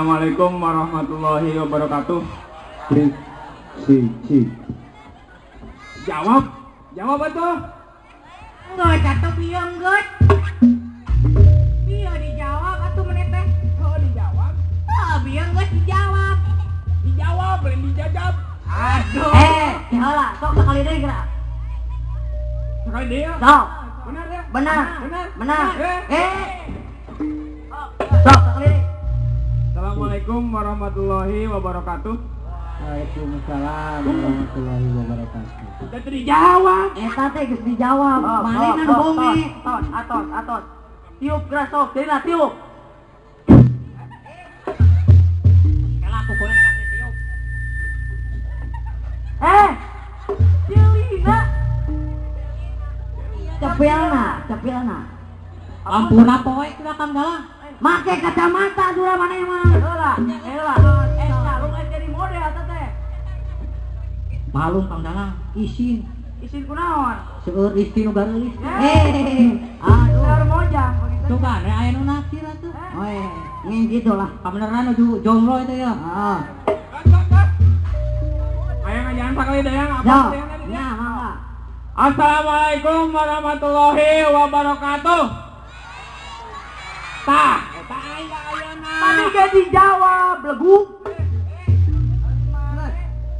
Assalamualaikum warahmatullahi wabarakatuh. Si. Jawab, jawab atuh. Enggak, atuh pieu enggeut. Pieu dijawab atuh meneh teh. Oh, dijawab. Oh, pieu enggeus dijawab. Dijawab, lain dijajab. Aduh. Heula, sok sekali deui geura. Sekali deui ya? Sok. Benar ya? Benar. Benar. Benar. Sok sekali deui. Assalamualaikum warahmatullahi wabarakatuh. Waalaikumsalam warahmatullahi wabarakatuh. Udah dijawab. Eta teh geus dijawab. Manehna nu bonge. Tos, atos, atos. Tiup geura sok, deui tiup. Kalah kukureun teh ditiup. Celina. Cepilna, cepilna. Ampura poe kuda Kang Dalang. Make kacamata dura maneh mah. Heula, heula. Eta lu jadi model eta teh. Malum Kang Dalang, isin. Isin kunaon? Seueur istri nu gareulis. Aduh. Seueur mojang. Tuh kan, aya nu naksir atuh. Oh, ngen kitu lah. Kabeneran nuju jomblo itu ya. Heeh. Aya ngajaran sakali dayang apa dayang tadi? Ya, mangga. Assalamualaikum warahmatullahi wabarakatuh. Tah, eta aya ayana. Tadi ge dijawab, bleguk.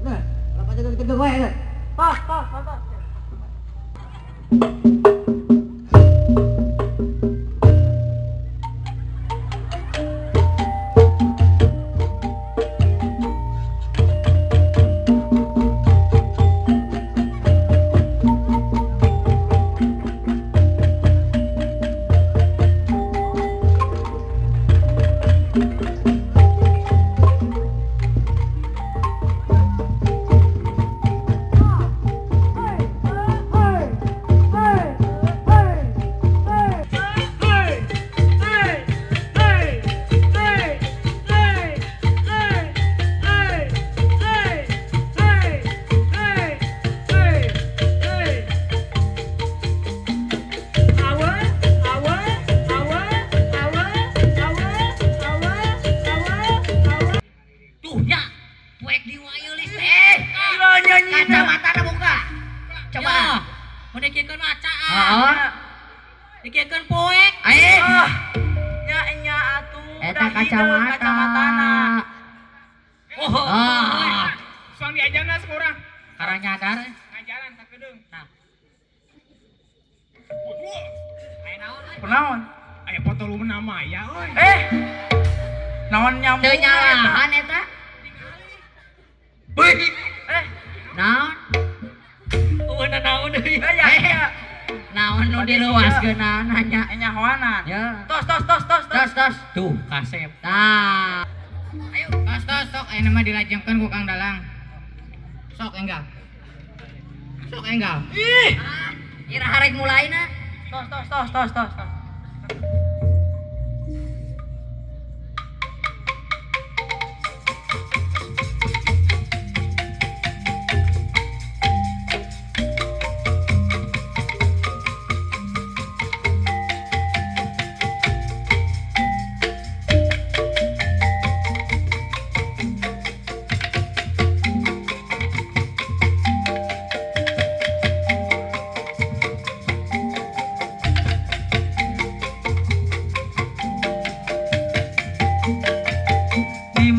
Geus, lapan tegeg-tegeg wae geus. Tos, tos, tos. Dikiekeun poek. Nya nya atuh. Eta kacamata. Oh. Soang diajarna sekurang. Karang nyadar. Ngajaran sakedeung. Nah. Aya naon? Kunaon? Aya foto lu nama ya euy. Naon nyambung? Teu nyalahan eta. Beuh. Naon? Eueuh naon deui. Naon nu diluaskeun nanya nyahoanan. Ya. Tos tos tos tos tos tos. Tuh kasep. Tah. Ayo tos tos sok ayeuna mah dilajengkeun ku Kang Dalang. Sok enggal. Sok enggal. Ih. Ira harek mulaina. Tos tos tos tos tos tos.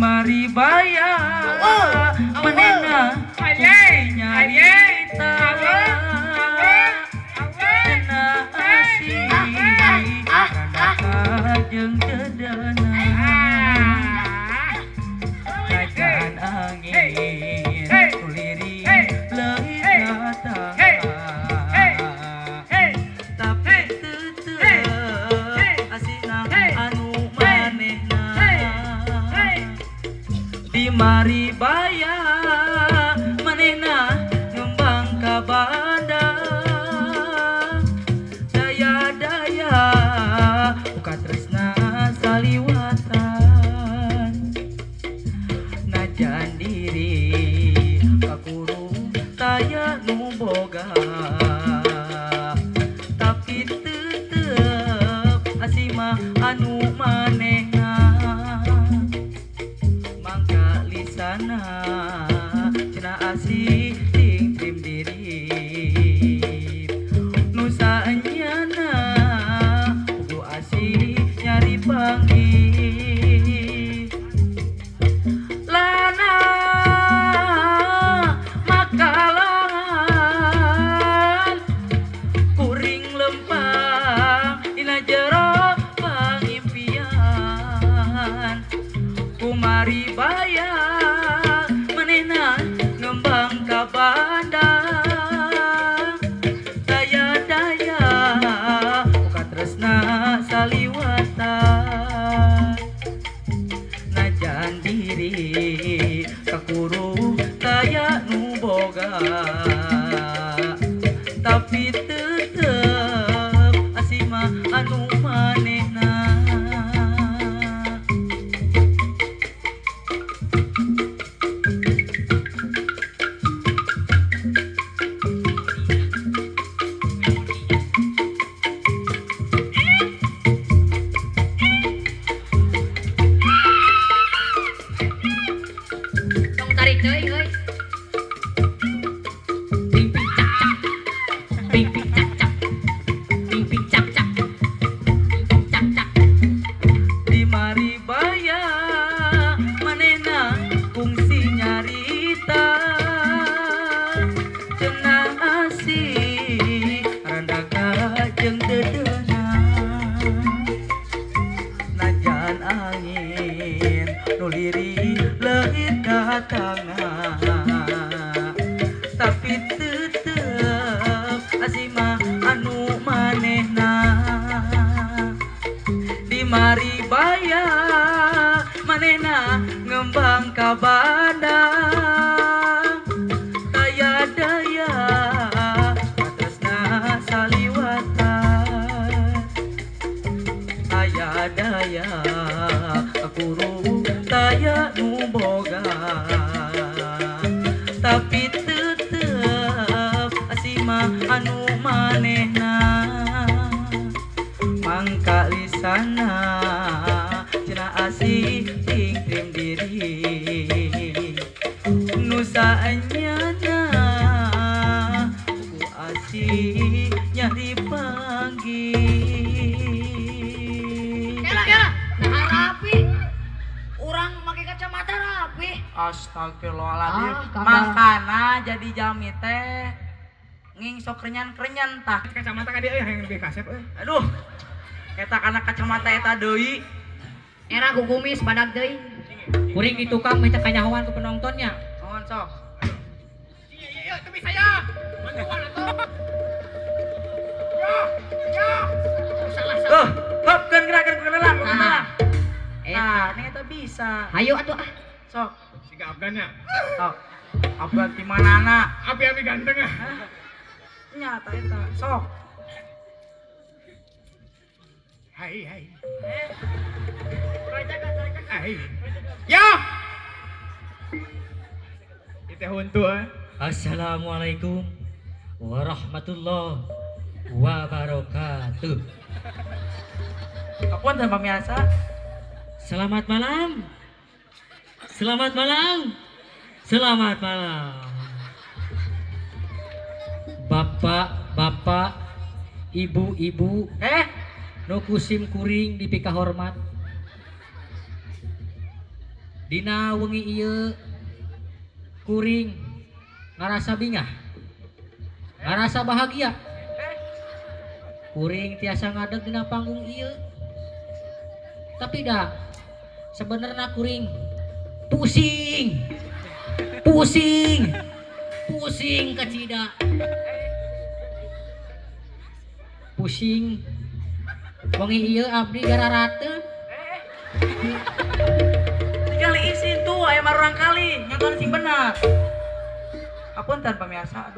Maribaya manena nyarita cenah asih randa jeung dedena cacan angin tuliri leuit datang tapi tetep asihna anu manehna di Maribaya manehna ngembang ka banda daya-daya buka tresna saliwatan najan diri kakurung taya nu boga tapi tetep asih mah anu manehna. lisana cenah asih tingtrim diri nusa enyana kudu asih nyari panggih lana makalangan kuring lempang dina jero pangimpian kumari bayang manehna ngembang ka bandang daya-daya buka tresna saliwatan najan diri kakuru kaya nu boga tapi tetep asima anu manehna. Tong tarik deui euy. Ping ping cak cak. Ping ping cak cak. Ping ping cak cak. Cak cak. Di mari baya manehna kungsi nyarita cenah asih randaka jeung dedeuna najan angin nu lirih leuhir datangna tapi tetep asima anu manehna di mari baya manehna ngembang ka bandang daya daya atasna saliwatan aya daya kuru daya nu boga tapi tetep asima anu manehna mangka lisana cenah asih tingtrim diri nusa enyana ku asih nyari panggih. Kela kela. Nah rapi. Urang make kacamata rapi. Astagfirullahaladzim. Ah, makana jadi jami teh ngingsok kerenyan-kerenyan tah. Kacamata ka dieu yang lebih kasep euy. Aduh. Eta kana kacamata eta deui. Era kukumis badag deui. Kuring di tukang minta kanyahoan ke penontonnya. Mohon sok. Iya iya iya, tapi saya. Bantuan atuh. Ya, ya. Salah salah. Hop, keun gerakan keun Nah. Nah, ini eta bisa. Hayu atuh ah. Sok. Siga Afgan nya. Sok. Afgan di manana? Api-api ganteng ah. Nyata eta. Sok. Hai hai. Hai. Ya. Itu huntu ah. Assalamualaikum warahmatullahi wabarakatuh. Apunten pamirsa. Selamat malam. Selamat malam. Selamat malam. Bapak-bapak, ibu-ibu, nu kusim kuring dipikahormat. Dina wengi ieu kuring ngarasa bingah, ngarasa bahagia. Kuring tiasa ngadeg dina panggung ieu. Tapi dah sebenarnya kuring pusing, pusing, pusing kacida, pusing. Wengi ieu abdi gararate. Tinggal isin tuh aya marurang kali nyonton sing bener. Apunten pamirsa, aduh.